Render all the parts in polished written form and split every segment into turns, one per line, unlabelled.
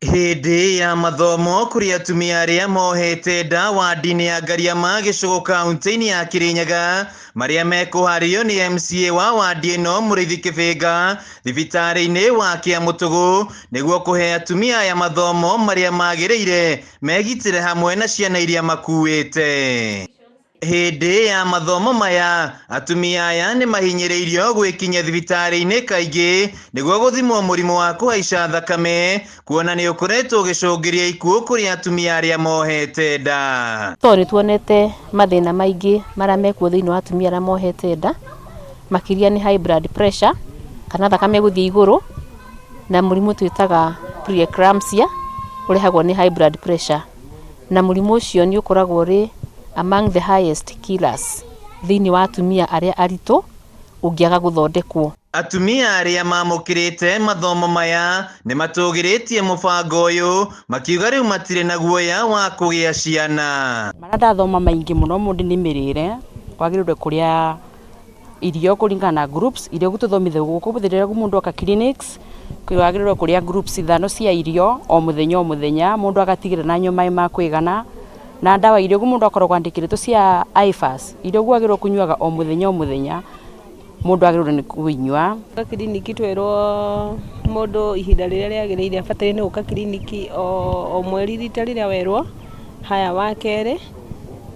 Hĩndĩ ya mathomo kũrĩ atumia arĩa mohete nda wadi-inĩ ya Ngariama gĩcũgũ kaunti-inĩ ya Kĩrĩnyaga marĩa mekũharĩrio nĩ MCA wa wadi ĩno Mũrĩithi Kĩbĩnga thibitarĩ-inĩ wa Kĩamũtũgũ nĩguo kũhe atumia aya mathomo marĩa magĩrĩire megitĩre hamwe na ciana iria makuĩte. Hĩndĩ ya mathomo maya atumia aya nĩ mahinyĩrĩirio gwĩkinyia thibitarĩ-inĩ kaingĩ nĩguo gũthimwo mũrimũ wa kũhaica thakame kuona nĩ ũkoretwo ũgĩcũngĩria ikuũ kũrĩ atumia arĩa mohete nda.
Tondũ nĩ tuonete mathĩna maingĩ marĩa mekuo thĩinĩ wa atumia arĩa mohete nda, makĩria nĩ high blood pressure kana thakame gũthiĩ igũrũ na mũrimũ twĩtaga pre-eclampsia ũrehagwo nĩ high blood pressure. Na mũrimũ ũcio nĩ ũkoragwo ũrĩ among the highest killers thĩinĩ wa atumia arĩa aritũ ũngĩaga gũthondekwo.
Atumia arĩa mamũkĩrĩte mathomo maya nĩ matũgĩrĩtie mũbango ũyũ makiuga rĩu matirĩ na guoya wa kũgĩa ciana.
Marĩa ndathoma maingĩ mũno mũndũ nĩ mĩrĩre, wagĩrĩirwo kũrĩa irio kũringana na groups iria gũtũthomithia gũkũ rĩrĩa mũndũ oka clinics wagĩrĩirwo kũrĩa groups ithano cia irio o mũthenya o mũthenya, mũndũ agatigĩrĩra nanyua maĩ ma kũigana na ndawa iria mũndũ akoragwo andĩkĩrĩtwo cia IFAS iria wagĩrĩirwo kũnyuaga o mũthenya o mũthenya mũndũ agĩrĩirwo nĩ kũinyua.
Kiriniki twerwo mũndũ ihinda rĩrĩa rĩagĩrĩire abataire nĩ gũka kiriniki o mweri rita rĩrĩa werwo. Haya wa kerĩ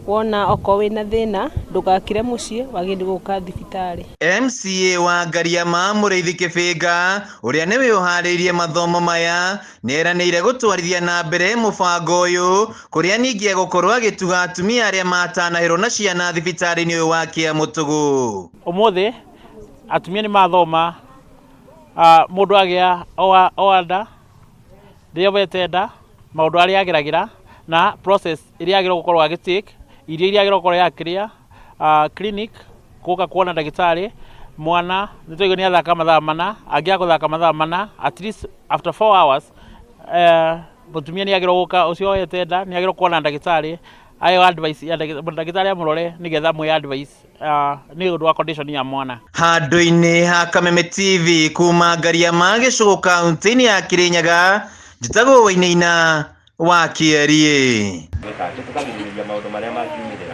wona okorwo wĩna thĩna ndũgakire mũciĩ wagĩrĩirwo nĩ gũka thibitarĩ.
MCA wa Ngariama Mũrĩithi Kĩbĩnga ũrĩa nĩwe ũharĩirie mathomo maya nĩeranĩire gũtwarithia na mbere mũbango ũyũ kũrĩa ningĩ egũkorwo agĩtuga atumia arĩa matanahĩrwo na ciana thibitarĩ-inĩ ũyũ wa Kĩamũtũgũ.
Ũmũthĩ atumia nĩ mathoma mũndũ agĩa oa nda rĩrĩa ohete nda maũndũ arĩa ageragĩra na process ĩrĩa agĩrĩirwo gũkorwo agĩ take, irio iria agĩrĩirwo gũkorwo akĩrĩa, clinic gũka kuona ndagĩtarĩ, mwana nĩ twaigua nĩ athaka mathaa mana, angĩaga gũthaka mathaa mana at least after 4 hours mũtumia nĩ agĩrĩirwo gũka ũcio ohete nda nĩ agĩrĩirwo kuona ndagĩtarĩ aheo advice ya ndagĩtarĩ amũrore nĩgetha amũhe advice nĩ ũndũ wa condition ya mwana.
Handũ-inĩ ha Kameme TV kuma Ngariama gĩcũgũ kaunti-inĩ ya Kĩrĩnyaga, njĩtagwo Wainaina wa Kĩeriĩ.
Tũkagirĩrĩria maũndũ marĩa.